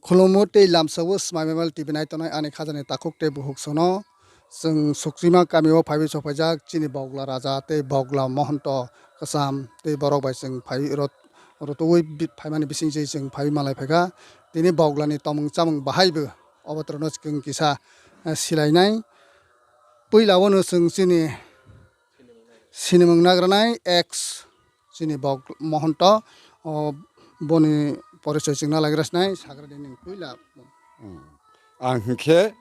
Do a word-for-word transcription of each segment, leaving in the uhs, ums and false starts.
Khulumu tei lamsao Smile Mobile T V nai tongnai ani khajani takhuk tei bukhuk sono. Chwng Suksima kamio phaiwi sokphaijak chini Bogla Raja tei Bogla Mohonto kwcham tei borok bai chwng phai rot-, rotwi bi-, phaimani bisingtwi chwng phaiwi malai phaikha. Tini Boglani tomung chamung bahaibo obo torno chwng kisa, eh, silainai. Puila o no chwng chini sinimung nagranai ex chini Bog Mohonto, o, boni porichoi chwngna lagrasnai sagra dini puila. Hmm. Ang hinkhe,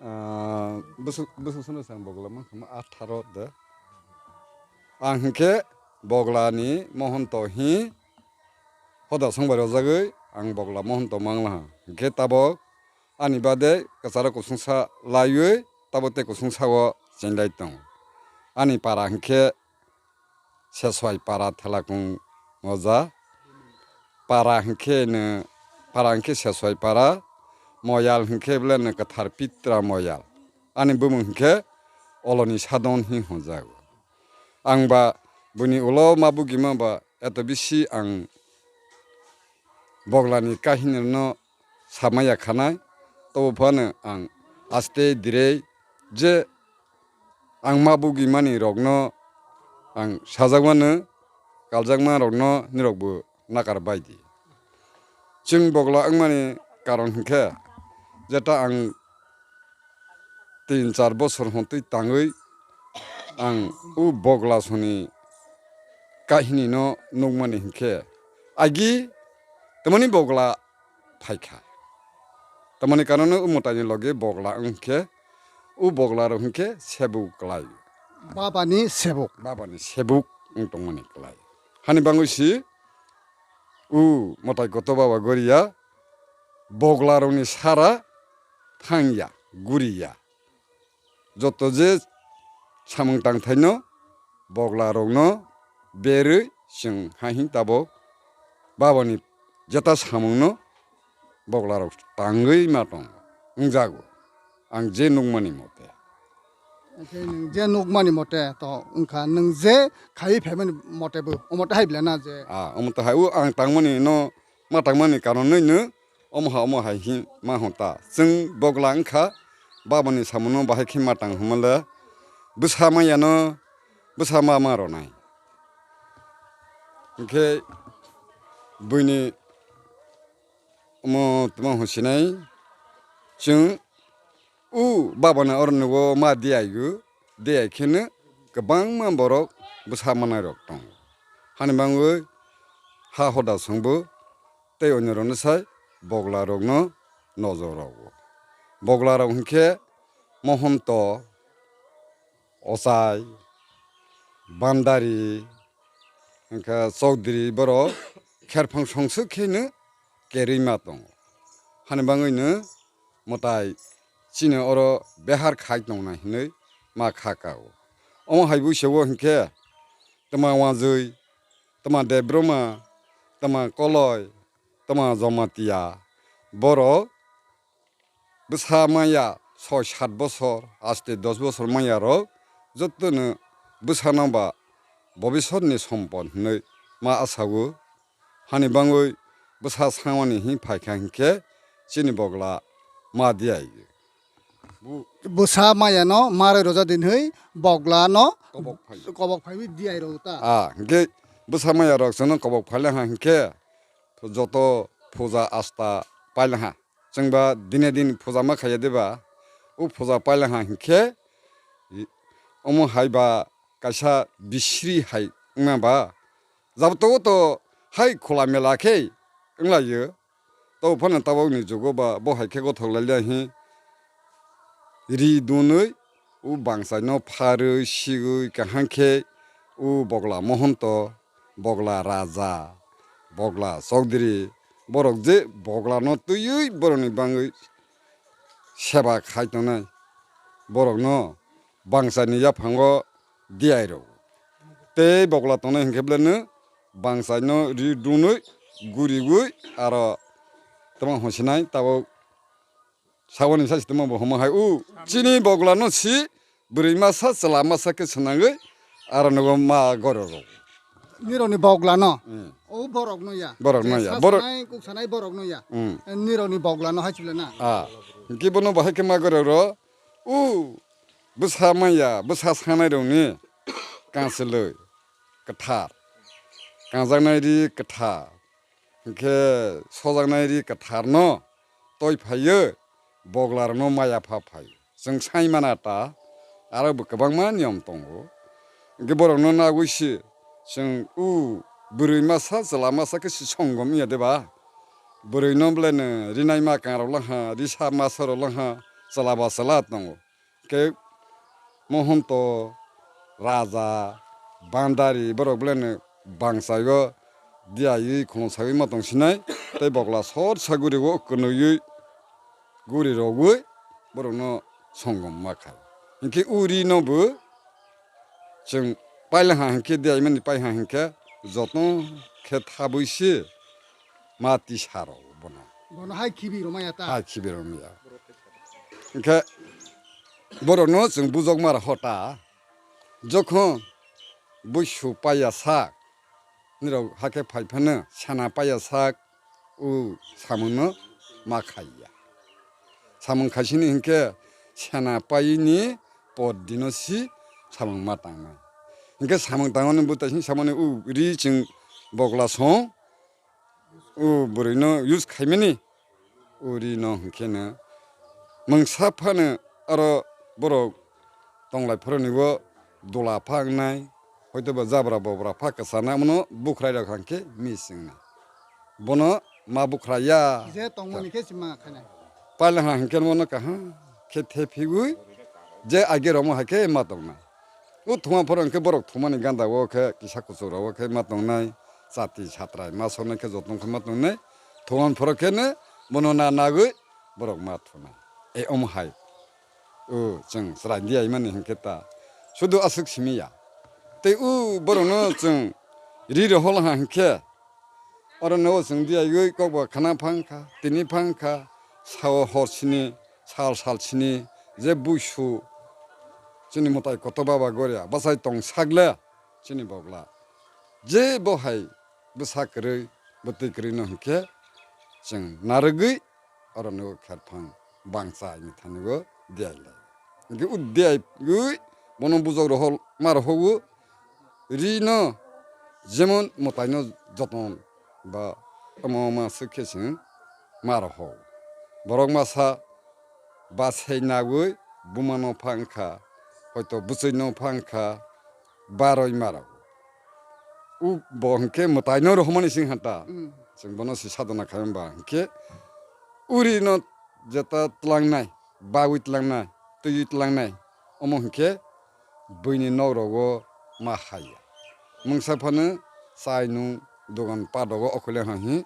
ah, bwswk, bwswk sono sang Bogla mankha atharo de. Ang hinkhe Boglani Mohonto hi hoda songbai rojagwi ang Bogla Mohonto manglaha. Hinkhe tabok ani bade kwcharo kusungsa laiwi tabok tei kusungsao chenglai tongo. Ani para hinkhe Seswai para Thelakung Moja. Para hinkhe no, para hinkhe Seswai para, Moyal hinkhe beleno Kwthar Pitra Moyal. Ani bumung hinkhe Oloni Sadon hi hwnjago. Ang ba buini ulo ma bugima ba eto bisi ang Boglani kahinirokno samaya khanai, tobo phano ang aste direi je ang ma bugimani rokno ang sajakmano, kaljakma rokno nirokbo nakar baidi. Chwng Bogla wngmani karon hinkhe jeta ang tin char bosor hontwi tangwi ang o Bogla soni kahini no nukmani hinkhe agi tamani Bogla phaikha. Tamani karon o mwtaini logi Bogla wngkhe o Bogla rok hinkhe sebuk klai. Babani sebuk. Babani sebuk wng tongmani klai. Hani bangwi si o mwtai koto baba goriya Bogla rokni sara thangya, guriya. Joto je samung tangthaino Bogla rokno berwi chwng hai hin tabok babani jeta samungno Bogla rok tangwi ma tong wngjago, ang je nukmani mote. Akhe nwng je nukmani mote to wngkha, nwng je khaiwi phaimani mote bo omote hai bela na je. Ah, omote hai o ang tangmani no ma tangmani karon nwi no omo ha omo hai hin ma hota. Chwng Bogla wngkha babani samungno bahai khe ma tang hwnmale bwsa maya no bwsa ma ma ronai. Hinkhe buini omo tma hwnsinai chwng o babani oro nugo ma diyaio, diyai kheno kwbangma borok bwsa manai rok tongo. Hani bangwi ha hoda songbo tei onyorokno sai Bogla rokno nojor rogo. Bogla rok hinkhe Mohonto, Ochai, Bandari, hinkhe Chowdhury borok kherphang songso kheno kerwi ma tongo. Hani bangwino mwtai chini oro behar khai tongnai hinwi ma kha kao. Omo hai buisao hinkhe tma Wajwi, tma Debbarma, tma Koloi, tma Jamatia borok bwsa maya soi sat bosor, aste dos bosor maya rok jotono bwsano ba bobisotni sompot hinwi ma asao. Hani bangwi bwsa samani hin phaikha hinkhe chini Bogla ma diyai. Bu- Bwsa mayano ma roi roja din hwi Bogla no kobok phai. Kobok phaiwi diyai rw ta. Ah, hinkhe bwsa maya rok chwngno kobok phailangha hinkhe joto puja asta pailangha. Chwngba dine din puja ma khaiya deba, o puja pailangha hinkhe, i-, omo hai ba kaisa bisri hai wngma ba, jabo togo to hai khula mela khe wnglaio, to phano tabokni jugo ba bo hai khe gothok lailiya hi ri dunwi o bangsaino pharwi sigwi kaham khe o Bogla Mohonto, Bogla Raja, Bogla Chowdhury, borok je Boglano twiwi borokni bangwi seba khai tongnai, borokno bangsaini yaphango diyai rw. Tei Bogla tongnai hinkhe beleno bangsaino ri dunwi guriwi aro tamo hwnsinai tabok Saboni sa sitwma bo homa hai u. Chini Boglano si bwrwi masa chwla masa khe swnangwi aro nogo ma goro rw. Nirokni bogla no. Hmm. O borok no ya. Borok no ya. Sa Borok sanai, kuk sanai borok no ya. Hmm. Nirokni bogla no hai chwla na. Ah. Hinkhe bono bahai khe ma gorok ro. U bwsa maya, bwsa sanai rokni kansiloi kwthar. Kanjaknai ri kwthar. Hinkhe sojaknai ri kwthar no toi phaiyo, bogla rok no maya pha phai. Chwng sai mana ta, aro bo kwbangma niyom tongo. Hinkhe borok no nagwi si, chwng u bwrwi masa, chwla masa khe si songom ya de ba? Bwrwi no belai no rinai ma kang rok lang ha, risa masa rok lang ha, chwla ba chwla tongo. Khe Mohonto, Raja, Bandari borok belai no bangsa o diyawi khulum sagwi ma tong sinai, tei bogla sor saguri o kwnwi guri rogwi borok no songom ma khai. Hinkhe uri no bo chwng paila ha hinkhe diyawi mani pai ha hinkhe joto khe thabwi se ma tisa rw bono. Bono hai khibi rwmaya ta? Hai khibi rwmaya. Hinkhe borokno chwng bujokma rw hota, jokhon buisu paiya sak, nirok hakhe phai phano sana paiya sak, o samungno ma khaiya. Samung khaisini hinkhe sana paiyini por dino si samung ma tangnai. Hinkhe samung tangmani bwtaisini samani o ri chwng bogla song, o bwrwino use khaimani, o rino hinkhe no mungsa phano aro borok tonglai phoroni o dola pha wngnai, hoitoba jabra bobra pha kwchana, bono bukhrai rok hangkhe mis wngnai. Bono ma bukhrai ya. Kisa tongmani khe se ma khainai. Paila ha hinkhe bono kaham khe thephigwi je age romo hai khe ma tongnai. O thuma phoro hinkhe borok thumani ganda o khe kisa kuchuk rok o khe ma tongnai. Chati satrai ma sonai khe joto khe ma tongnai. Thumani phoro khe no bono na nagwi borok ma thunai. E omo hai. O chwng chwrai di aimani hinkhe ta sudu aswk simi ya. Tei o borokno chwng ri rohol ha hinkhe oro no chwng di aiwi kokba khana phang kha, tini phang kha, sao hor sini, sal sal sini je buisu chini mwtai kotor baba goria bachai tong sakle chini bogla je bo hai bwsa kwrwi bwtwi kwrwi no hinkhe chwng narwgwi oro no kherphang bangsa ni thani o diai lai. Hinkhe o diai gwi bono bujok rohol ma rohogo ri no jemon mwtai no joton ba omo ma swk khe chwng ma rohogo. Borok masa bachai nagwi buma no pha wngkha, hoito bwchwi no pha wngkha, baroi ma rok. U bo hinkhe mwtai no rohormani sing hanta. Mm. Chwng bono se sadona khai hwnba hinkhe uri no jeta tlangnai, bagwi tlangnai, twiwi tlangnai, omo hinkhe buini nok rogo ma haiya. Mungsa phano chai nung dogan pat rogo okhole ha hi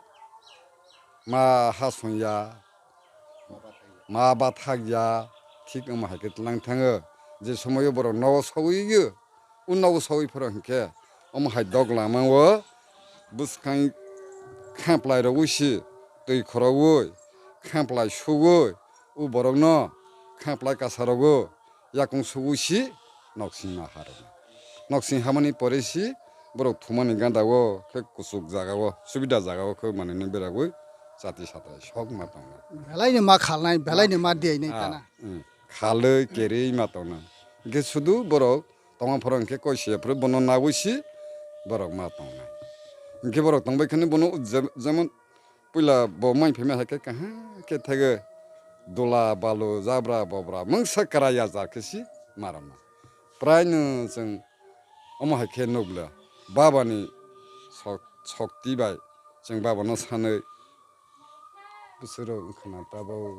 ma ha songya, ma bathakya, thik omo hai khe tlang thango. Je somoio borok nogo sogwi o, o nogo sogwi phoro hinkhe omo hai dok lama o bwskang khaplai rogwi si twi khorogwi khaplai sugwi o borokno khaplai kasa rogo yakung sugwi si noksing ma ha rwgo. Noksing hamani pore si borok thumani ganda o khe kuchuk jaga o subida jaga o khe manwi no beragwi chati satrai sok ma tongo. Belai ni ma khalnai, belai ni ma diainai. Ah, tana. Mm. Khalwi kerwi ma tongnai. Hinkhe sudu borok tongma phoro hinkhe koi se phuru bono nagwi si borok ma tongnai. Hinkhe borok tongbai khani bono je-, jemon puila bo mai phaima hai khe kaham khe thege dola balu jabra bobra mungsa kwraiya jar khe si ma rwma. Prai no chwng omo hai khe nukla babani sok-, sokti bai chwng babano sanwi bwswk rok wngkha na tabok.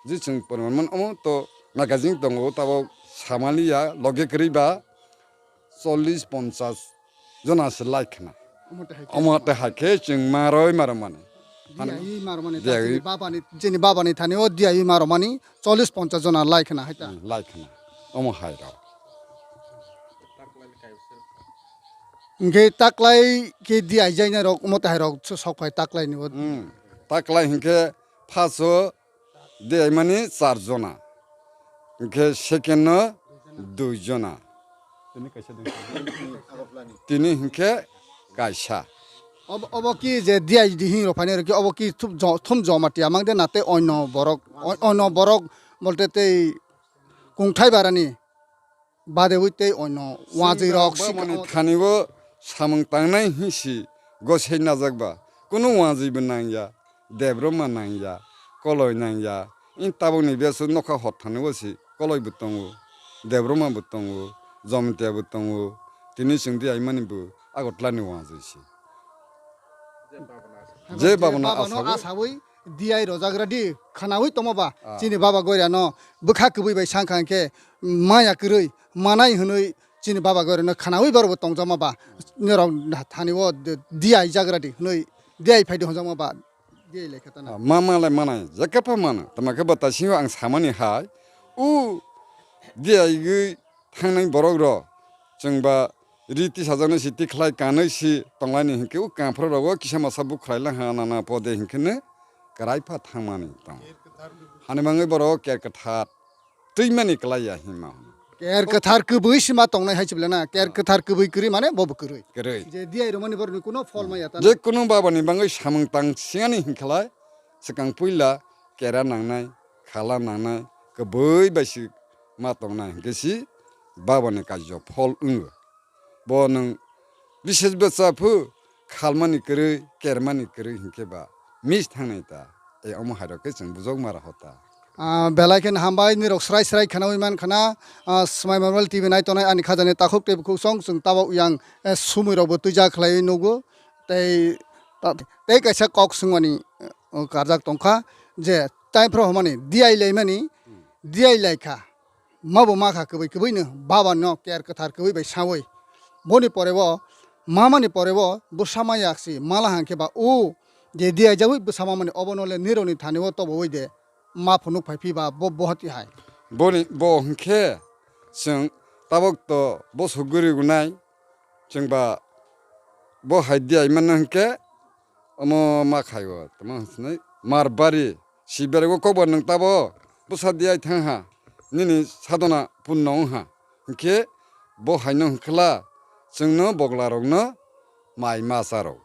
Je chwng porman man omo to magazine tongo tabok samaliya loge kwrwi ba chollish ponchash jona se like khna. Omo twi hai khe. Omo twi hai khe chwng maroi maromani. Diyawi maromani ta diyawi. Chini babani, chini babani thani o diyawi maromani chollish ponchash jona like khna hai ta. Hmm, like khna. Omo hai rok. Hinkhe taklai khe diyawi jaina rok omo twi hai rok sok phai taklai ni o. Hmm. Taklai hinkhe first o diyawi mani char jona. Hinkhe second no dui jona. Tini kaisa dui. Tini hinkhe Kaisa. Obo, obo ki je D I D hin rok phainai rok ki obo ki thum jo-, thum joma tiya mang de na tei onno borok, o-, onno borok bolte tei kungthai barani badewi tei onno wajwi rok sika mani thani o samung tangnai hin si gosei najak ba. Kunu wajwi bo nangya, Debroma nangya, Koloi nangya. In tabukni besu nokha hor thani o si Koloi bo tongo, Debroma bo tongo, Jomtia bo tongo. Tini chwng di aimani bo Agartala ni wajwi si. Je babano asawi. Asawi D I rojagra di khwnawi tongma ba. Ah. Chini baba goirano bwkha kwbwi bai sangkha hwnkhe maya kwrwi manai hwnwi chini baba goirano khwnawi borokbo tongjakma ba. Norok thani o D I jagra di hwnwi D I phai di hwnjakma ba. D I lai kha tana. Ah, ma ma lai manai, jekhe pha mano. Tama khe bo ta singo ang samani hai. U D I gwi thangnai borok rok chwng ba ri tisajaknai si tikhlai kanwi si tonglaini hinkhe o kanphra rogo kisa masa bukhlai lang ha nana pode hinkhe no kwrai pha thangmani tong. Hani mangwi borok ker kwthar twimani kwlai ya hinma hwn. Ker kwthar kwbwi sima tongnai hai chibla na, ker kwthar kwbwi kwrwi mane bo bo kwrwi. Kwrwi. Je D I romani borokni kuno phol maya ta. Je kunu babani bangwi samung tang singani hinkhlai swkang puila kera nangnai, khala nangnai, kwbwi bai si ma tongnai hinkhe si babani kaijo phol wngo. Bo nwng bises bwsa phu khalmani kwrwi, kermani kwrwi hinkhe ba miss thangnai ta. E omo hai rok khe chwng bujok ma roho ta. Ah, belai khe hambai nirok srai srai khwnawi man khana, ah, Smai Mobile T V nai tongnai ani khajani takhuk tei bukhuk song chwng tabok yang, eh, sumui rok bo twijak khlaiwi nugo. Tei ta-, tei kaisa kok swngmani, eh, karjak tongkha je tai phro hwnmani D I laimani, D I laikha. Ma bo ma kha kwbwi kwbwino baba no ker kwthar kwbwi bai sawi. Boni pore bo, mamani pore bo, bwsa ma yak si, mala hang khe ba o, je D I jagwi bwsa mamani obo no le nironi thani o tobo wi de, ma phunuk phai phi ba bo bohoti hai. Boni bo hwnkhe chwng tabok to bosok guri gunai, chwng ba bo hai D I mano hwnkhe omo ma khai o, tamo hwnsinai Marbari. Si berego kokbar nwng tabo bwsa D I thang ha, nini sadona punno wng ha. Hinkhe bo haino hwnkhe la chwngno boglarokno mai ma cha rw.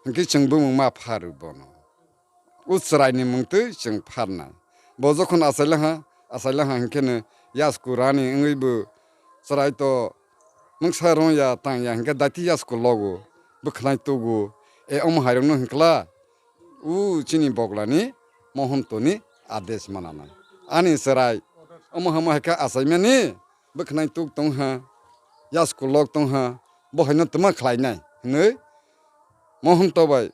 Hinkhe chwng bumung ma pharu bono. O chwraini mungtwi chwng pharnai. Bo jokhon achai lang ha, achai lang ha hinkheno yasku rani wngwi bo chwrai to mungsa rwngya tangya hinkhe daiti yasku logo, bwkhnai tugo. E omo hairokno hinkhe la O chini boglani Mohontoni adesh mananai. Ani chwrai omo hamo hai khe achaimani bwkhnai tuk tong ha, yasku lok tong ha, bo haino twma khlainai hwnwi Mohonto bai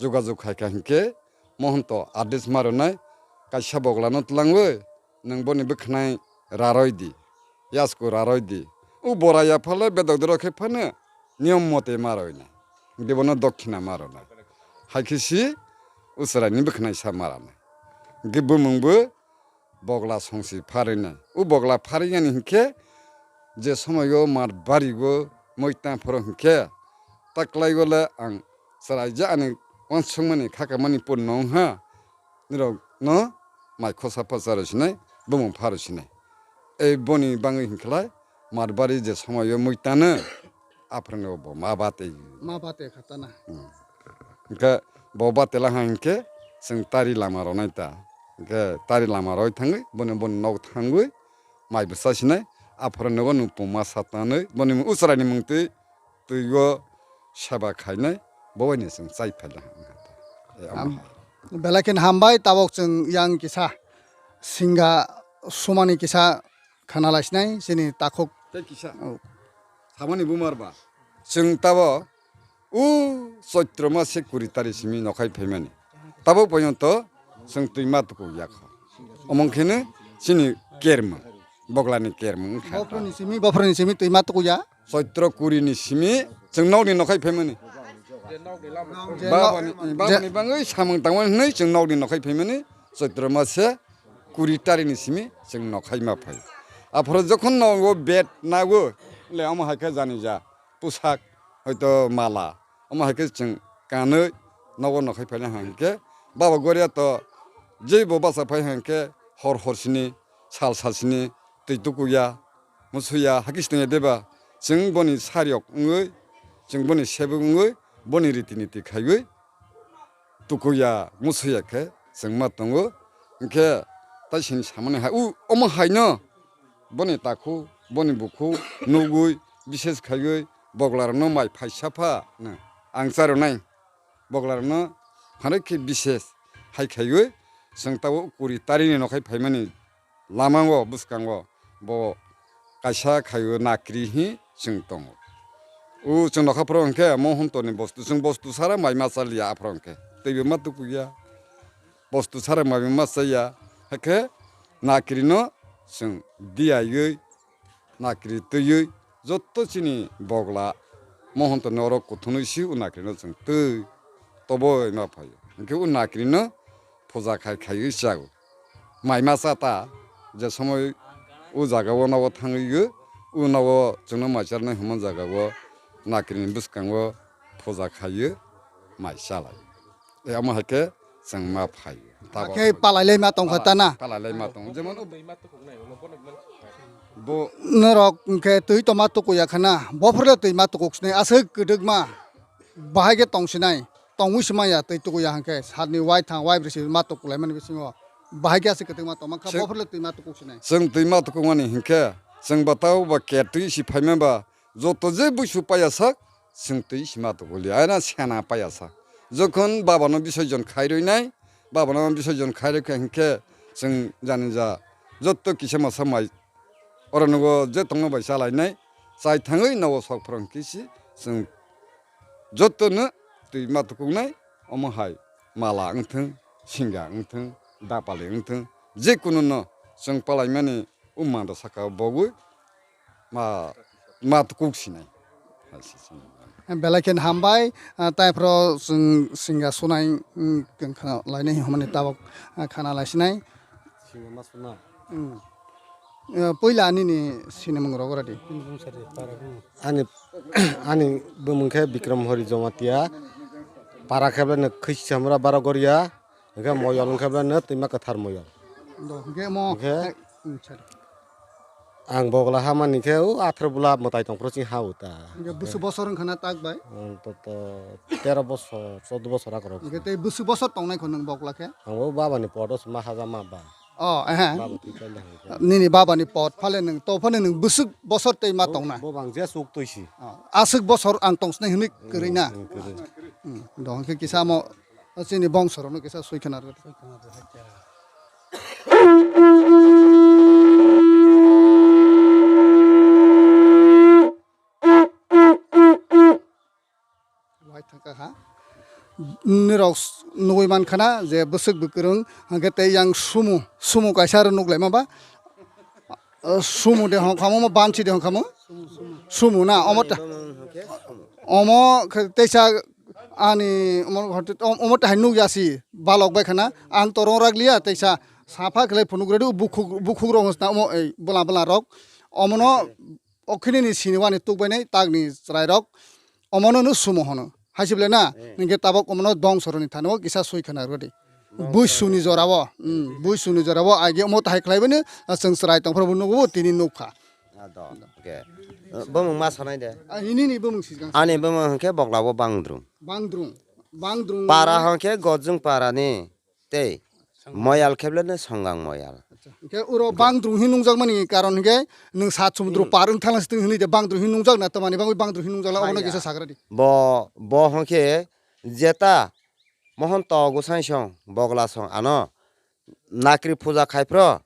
jogajog khai kha hinkhe Mohonto adesh ma rwnai kaisa boglano twlangwi nwng boni bwkhnai raroi di, yasku raroi di. O bora yaphale bedok dorok khe phano niyom mote ma roi nai. Hinkhe bono dokhina ma rwnai. Hai khe si o chwraini bwkhnai sa ma rwnai. Hinkhe bumung bo bogla songsi pharwi nai. O bogla pharwi yani hinkhe je somoio mat bari bo moi tang phoro hinkhe ta kwlai gole ang chwrai je ani uansukmani khakamani pun nong ha. Nirok no mai khosa pha cha rw sinai, bumung pha rw sinai. E boni bangwi hinkhlai Marbari je somoio mui tano, aphuru no bo ma bate. Ma bate kha tana. Hmm. Hinkhe bo bate la ha hinkhe chwng tari lama rwnai ta. Hinkhe tari lama rwi thangwi boni, boni nok thangwi mai bwsa sinai, aphuru nogo nung puma sa tanwi boni usra ni mungtwi twigo seba khainai, bo bai ni chwng chai phaila. E, omo Am, hai. Belai khe hambai, tabok chwng yang kisa singa sumani kisa khana lai sinai chini takhuk. Tei kisa. Oh. Samani bumar ba. Chwng tabo o Choitro mase kuri tari simi nokhai phaimani. Tabok poyonto chwng twi ma tuku yakho. Omong kheno chini kermung, boglani kermung wngkha. Bophuruni simi, bophuruni simi twi ma tuku ya. Choitro kuri ni simi chwng nokni nokhai phaimani. Je Babani, nok-, je babani bangwi samung tangmani hwnwi chwng nokni nokhai phaimani. Choitro mase kuri tari ni simi chwng nokhai ma phai. Aphuru jokhon nogo bed nago, le omo hai khe jani ja pusak, hoito mala, omo hai khe chwng kanwi nogo nokhai phaina hang khe baba goria to jeibo bacha phai hang khe hor hor sini, sal sal sini twi tukuya. Musuya hakhe sitwngya deba, chwng boni sariyok wngwi chwng boni sebuk wngwi, boni riti niti khaiwi, tukuya musuya khe chwng ma tongo. Hinkhe tai sini samani hai, u, omo haino boni takhu, boni bukhu nugwi, bises khaiwi boglarokno mai phaisa pha no ang charonai. Boglarokno phanai khe bises hai khaiwi chwng tabuk kuri tarini nokhai phaimani lamango bwskango bo kaisa khaio nakri hi chwng tongo. O chwng nokha phoro hwnkhe mohontorni bostu, chwng bostu sara mai ma chaliya aphoro hwnkhe teibo ma tukuya. Bostu sara mai ma chaya, hakhe nakrino chwng diyaiwi nakri twiwi jotto chini bogla mohontorni oro kuthunwi si o nakrino chwng twi toboi ma phaio. Hwnkhe o nakrino puja khai khaiwi chago. Mai ma cha ta, je somoi o jaga o nogo thangwi o nogo chwngno mai charnai hwnma jaga o nakrini bwskango puja khaiwi mai chalai. E, omo hai khe chwng ma phaio. Tabok Hakhe palai lai ma tong kha ta na? Palai lai ma tongo. Jemon o bo Norok hwnkhe twi toma tukuya khana. Bophor le twi ma tukuk sinai. Aswk kwdwkma. Bahai khe tong sinai. Tongwi se maya twi tukuya hwnkhe. Salni wai thang wai brwi se ma tukulai mani bisingo. Bahai khe aswk kwdwkma tongma kha. Chwng Bophor le twi ma tukuk sinai. Chwng twi ma tukuk mani hinkhe. Chwng ba tao ba ket twi si phaima ba. Joto je buisu paya sak, chwng twi sima tukulia, aina sena paya sak. Jokhon babano bisorjon khairwi nai, babano bisorjon khairwi kha hinkhe chwng jani ja joto kisa masa mai oro nugo je tongma bai chalainai, chai thangwi nogo sok phwrwng kisi chwng jotono twi ma tukuknai, omo hai mala wngthwng, singa wngthwng, dapali wngthwng, je kununo chwng palaimani o manda saka o bogwi ma, ma kuk sinai. Belai khe hambai, ah, tai phro chwng singa sunai, mm, khana lainai hwnmani tabok, ah, khana lai sinai. Singa ma suna. Mm. Eh, puila nini sinimung rok radi. Ani, ani bumung khe Bikram Hori Jomatia. Para khe bwlai no Khwisamra Baro Goria. Hwnkhe moyol wngkhe bwlai no twima kwthar moyol. Do, hwnkhe mo, Hwnkhe eh, mm, sorry. Ang bogla hamani khe o atharo bwla mwtai tongphuru chini ha o ta. Hwnkhe busu bosor wngkha na tak bai? Ontoto tero bosor, choudo bosor akorok. Hwnkhe tei busu bosor tongnai kho nwng bogla khe? Ang o babani podo se ma haja ma ba. Oh, ehe. Baba twi paila hwnkhe. Nini babani pot phale nwng, to phano nwng bwswk bosor tei ma Bo, tongna? Bo bang je chuk twi si. Oh, aswk bosor ang tongsnai hwnwi kwrwi na? Hmm, kwrwi. Hmm, do hwnkhe kisa mo O chini bongso rokno kisa sui khna rw. Wai thangkha kha. Nini rok nugui man khana je bwswk bwkrwng hwnkhe tei yang sumu, sumu kaisa aro nukhlai ma ba. O sumu de hong khamo, omo bansi de hong khamo. Sumu na, omo ta-, omo khe teisa ani omo, omo tahai nukya si balok bai khana. Ang torong rak liya teisa sapha khlai phunuk rwdi bukhuk, bukhuk rok wngna omo, ei, bwla bwla rok. Omono okhini ni sini wani tukbai nai tak ni chwrai rok. Omono no sumo hono. Haisible na? Eh. Hingke tabok omono bongso roni thani o kisa sui khana rwdi. Bongso. Buisuni jora o. Hmm, buisuni jora o. Age omo tahai khlai bini, ah, chwng chwrai tong phuru bo nugo bo tini nukha. Ah, do. Hingke. Bumung ma sanai de. Ah, ini ni bumung sikang. Ani bumung hingke bogla bo bangdrung. Bangdrung. Bangdrung. Para hingke gojung para ni. Tei moyal kheble no songang moyal. Acha. Hingke uro bangdrung hin nungjak mani karon hingke nwng sat somudro par wng thanglang sitwng hinui de bangdrung hin nungjak na tamani bangwi bangdrung hin nungjak la obono kisa sagra di. Bo, bo hingke jeta mohon to gosai song bogla song ano nakri puja khai phro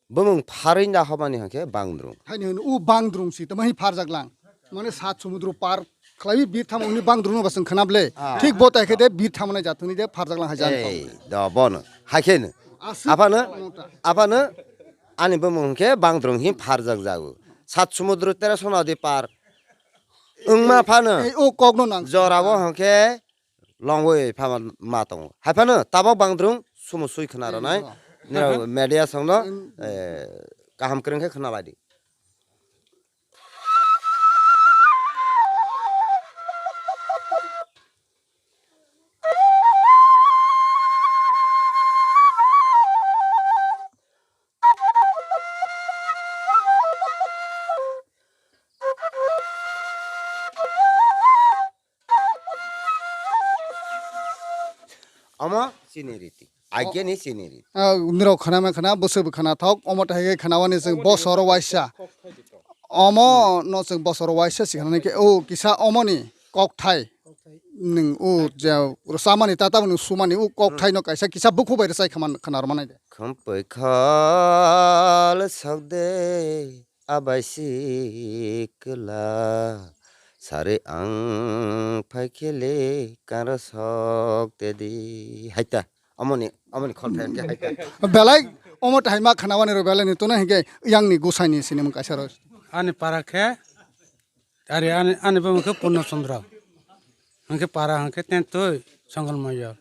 bumung pharwi na hobani hingke bangdrung. Haini hwn u bangdrung si tamo hi pharjak lang. Mane sat somudro par khlaiwi bir thamo hwnwi bangdrung no ba chwng khna ble. Ah. Thik bo tai khe de bir thamo nai jathwngni de pharjak lang hai jan tong. Ei, do bono. Hai khe no. Aswk Aphano, omo ta. Aphano ani bumung hingke bangdrung hi pharjak jago. Sat somudro tera sona di par. Wngma phano. Ei, o kok no nang. Jora o hingke longwi phama ma tongo. Haiphano tabok bangdrung sumo sui khna rwnai. Nirok media songno, eh, kaham kwrwng khe khna lai di. Omo chini riti. Aigeni chini riti. Ah, nirok khana ma khana, bwswk bo khana thok, omo tai hai khe khana wani chwng bosor waisa. Omo no chwng bosor waisa si khana khe, o kisa omo ni kokthai. Nwng o je rwchapmani ta tabuk nwng sumani o kokthai no kaisa kisa bukhuk bai rwchai khama khana rwmani de. Khumpui khol sok de abai sikla sari ang phai khele karo sok te di. Haita, omoni, omoni khol thai khe haita. Belai omo tai hai ma khana wani rw belai ni tono hinkhe yang ni gusai ni sinimung kaisa rw. Ani para khe, ari ani, ani bumung khe Purno Chandra. Hinkhe para hinkhe tentui Songal Mayor.